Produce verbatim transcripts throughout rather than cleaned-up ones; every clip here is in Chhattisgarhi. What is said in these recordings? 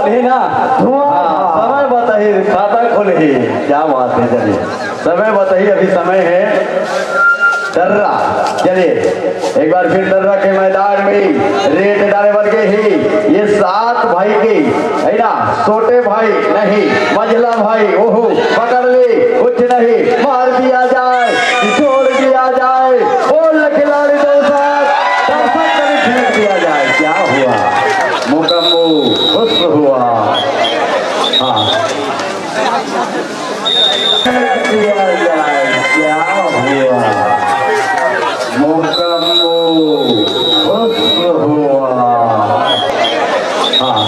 है ना? धुआं। हाँ, समय बताही, खाता खोलही। क्या बात है, चलिए, समय बताही, अभी समय है। तर्रा, चलिए, एक बार फिर तर्रा के मैदान में रेट डाले बर गे ही ये सात भाई के, है ना? छोटे भाई नहीं, मझला भाई, ओहो, पकड़ ले, कुछ नहीं, मार दिया जाए, छोड़ दिया जाए, बोल खिलाड़ी दो साथ, दर्शक करीब फेंक दिया जाए। क्या हुआ? मुकम्मो खुश हुआ। हाँ। दिया जाए, क्या हुआ? मुकम्मो खुश हुआ। हाँ।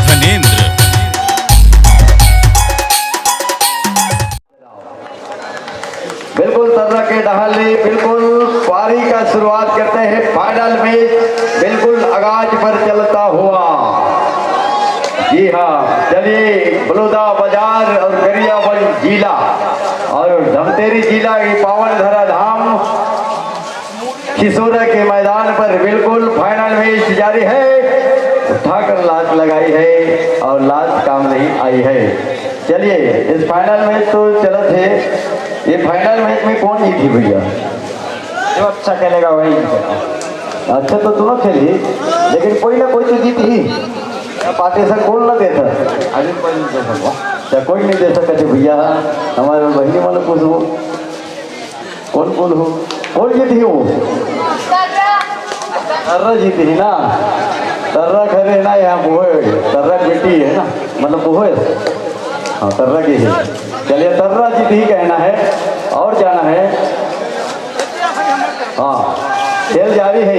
धनेंद्र। बिल्कुल तर्रा के डहर ले बिल्कुल पारी का शुरुआत करते हैं। फाइनल मैच बिल्कुल आगाज पर चलता हुआ। जी हाँ, चलिए, बलौदा बाजार और गरियाबंद जिला और धमतरी जिला के पावन धरा धाम खिसोरा के मैदान पर बिल्कुल फाइनल मैच जारी है। उठाकर लात लगाई है और लात काम नहीं आई है। चलिए, इस फाइनल मैच तो चलत है, ये फाइनल मैच में कौन जीती भैया? जो अच्छा खेलेगा वही जीतेगा। अच्छा तो दोनों खेली, लेकिन कोई ना कोई तो जीत ही। पार्टी से कौन ना देता? अभी कोई नहीं दे सकता। अच्छा, कोई नहीं दे सकता भैया, हमारे बहिनी वाले पूछ लो। कौन कौन हो? कौन जीती हो? तर्रा जीती है ना? तर्रा खरे है ना, यहाँ बोहे, तर्रा बेटी है ना, मतलब बोहे। हाँ, तर्रा की है। चलिए, तर्रा जीती ही कहना है और जाना है। हाँ, खेल जारी है।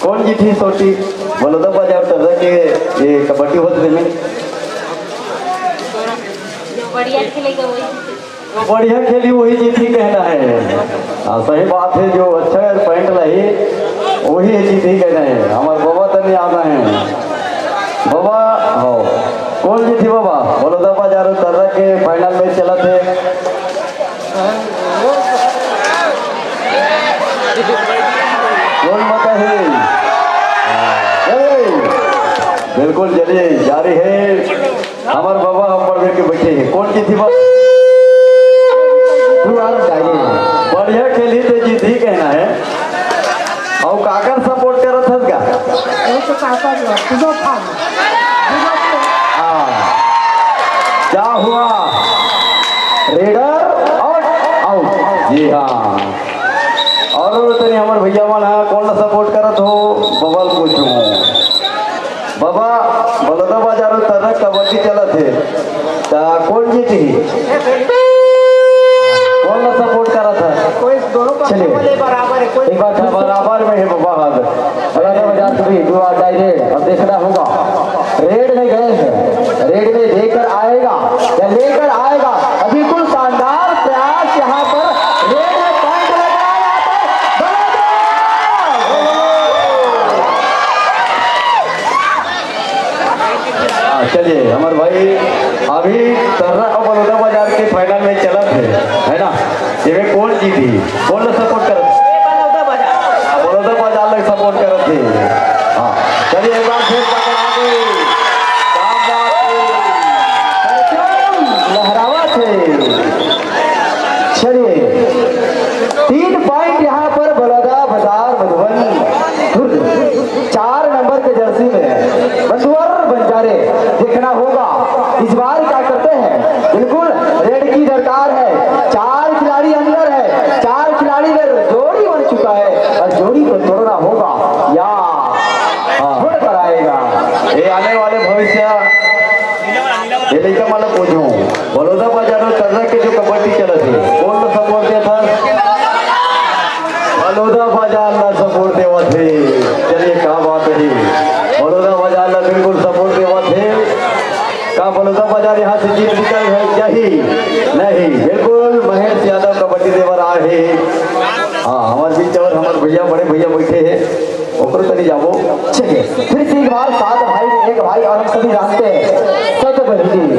कौन जीती सोटी? बलौदा बाजार तर्रा के ये कबड्डी होत में। जो बढ़िया खेलेगा वही। तो बढ़िया खेली वही जीती कहना है। हाँ, सही बात है, जो अच्छा पॉइंट लाई वही जीती कहना है। हमार बाबा तनी आना है। बाबा, हो, कौन जीती बाबा? बलौदा बाजार तर्रा के फाइनल में चलत है। कौन बता है? ए, बिल्कुल, चलिए, जारी है। हमार बाबा हम पर के बैठे हैं। कौन जीती बाबा? तू आ रहा जाइए। बढ़िया खेली तो जीती कहना है। और काकर सपोर्ट करत हस का? वो तो काकर लो, तुझो फान। हाँ। क्या हुआ? रेडर और आउट। जी हाँ। और तनी हमर भैया मन ह कौन ला सपोर्ट करत हो? बबल पूछू। बाबा, बलौदा बाजार में तर्रा कबड्डी चलत हे, त कौन जीतही? कौन ला सपोर्ट करत हे? कोई दोनों पक्ष चलिए। वाले बराबर है, कोई एक बात है, बराबर में है बाबा, हाथ। बलौदा बाजार को भी दुआ डायरेक्ट अब देखना होगा। रेड में गए हैं, रेड में लेकर आएगा या लेकर आएगा, बिल्कुल शानदार प्रयास यहाँ पर। रेड में पॉइंट लग रहा है यहाँ पर। बलौदा! हाँ, चलिए, हमारे भाई, अभी तर्रा और बलौदा बाजार के फाइनल में चलत है, है ना? ये में कौन जीती? कौन ला सपोर्ट करत? बलौदा बाजार। हाँ, बलौदा बाजार ला सपोर्ट करत हे। हाँ, चलिए, एक बार फिर पकड़ा गई। क्या बात है? एकदम लहरावा थे। चलिए, तीन पॉइंट यहाँ पर बलौदा बाजार मधुबन दुर्ग, चार नंबर के जर्सी में है। मंदुअर बंजारे, देखना होगा इस बार क्या करते हैं। बिल्कुल रेड की दरकार है। चार खिलाड़ी अंदर है, चार खिलाड़ी में जोड़ी बन चुका है और जोड़ी को तोड़ना होगा या हाँ। छोड़ कर आएगा। ये आने वाले भविष्य, ये लइका मन ला पूछो, बलौदा बाजार में तर्रा के जो कबड्डी चलत हे, कौन ला सपोर्ट देत हे? बलौदा बाजार ला सपोर्ट देवत हे। चलिए, क्या बात है, बलौदा बाजार ला बिल्कुल सपोर्ट देवत हे। का बलौदा बाजार यहाँ से जीत निकल है? यही नहीं, बिल्कुल महेश यादव कबड्डी देवर आए हैं। हाँ, हमारे बीच और हमारे भैया, बड़े भैया बैठे हैं, ओकरो तनी जाबो। चलिए, फिर से एक बार सात भाई में एक भाई, और हम सभी जानते हैं, सत बहिनी।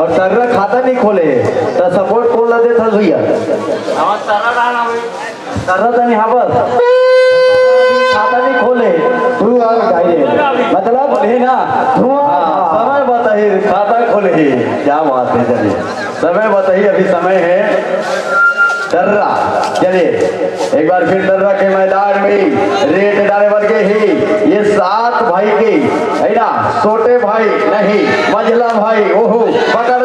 अउ तर्रा खाता नहीं खोले, त सपोर्ट कोन ला देथस भैया? हमार तर्रा डाल ना भाई। तर्रा त नहीं, हाँ बस। खाता नहीं खोले। तू आ भाई रे। मतलब हे ना? धुआं। हाँ, समय बताही, खाता खोले ही। क्या बात है, चलिए। समय बताही, अभी समय है। तर्रा। चलिए, एक बार फिर तर्रा के मैदान में रेट डाले बन गए ही। ये सात भाई के, है ना? छोटे भाई नहीं, मझला भाई, ओहो, पकड़